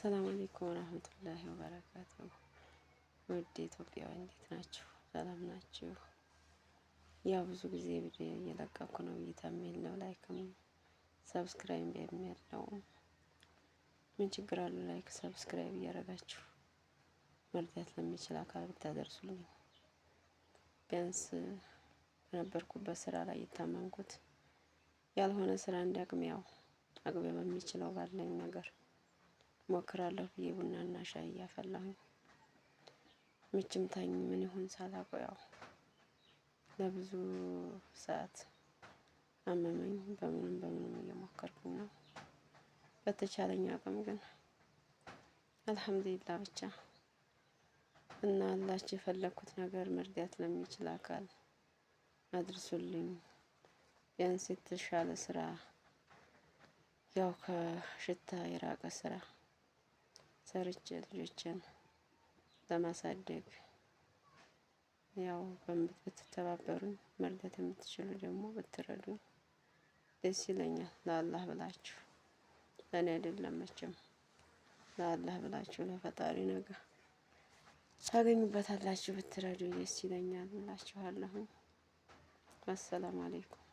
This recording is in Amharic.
السلام عليكم ورحمة الله وبركاته። ውድ ኢትዮጵያውያን እንዴት ናችሁ? ሰላም ናችሁ? ያው ብዙ ጊዜ ቪዲዮ እየለቀኩ ነው። እይታም የለው፣ like ም subscribe የለው። ምን ችግር አለው? Like subscribe እያደረጋችሁ መርዳት ለሚችል አካል ብታደርሱልኝ፣ ቢያንስ በነበርኩበት ስራ ላይ የታመምኩት ያልሆነ ስራ እንዲያቅም ያው አቅሜ በሚችለው ባለኝ ነገር ሞክራለሁ ብዬ ቡናና ሻይ እያፈላሁኝ ምችም ታኝ ምን ይሁን ሳላውቀው ያው ለብዙ ሰዓት አመመኝ። በምንም በምንም እየሞከርኩኝ ነው። በተቻለኝ አቅም ግን አልሐምዱሊላህ ብቻ እና አላችሁ የፈለግኩት ነገር መርዳት ለሚችል አካል አድርሱልኝ። ቢያንስ የተሻለ ስራ፣ ያው ከሽታ የራቀ ስራ ሰርቼ ልጆችን ለማሳደግ ያው ብትተባበሩኝ፣ መርዳት የምትችሉ ደግሞ ብትረዱኝ ደስ ይለኛል። ለአላህ ብላችሁ፣ ለእኔ አይደለም መቼም፣ ለአላህ ብላችሁ ለፈጣሪ ነገር ታገኙበታላችሁ። ብትረዱኝ ደስ ይለኛል እላችኋለሁኝ። አሰላሙ አለይኩም።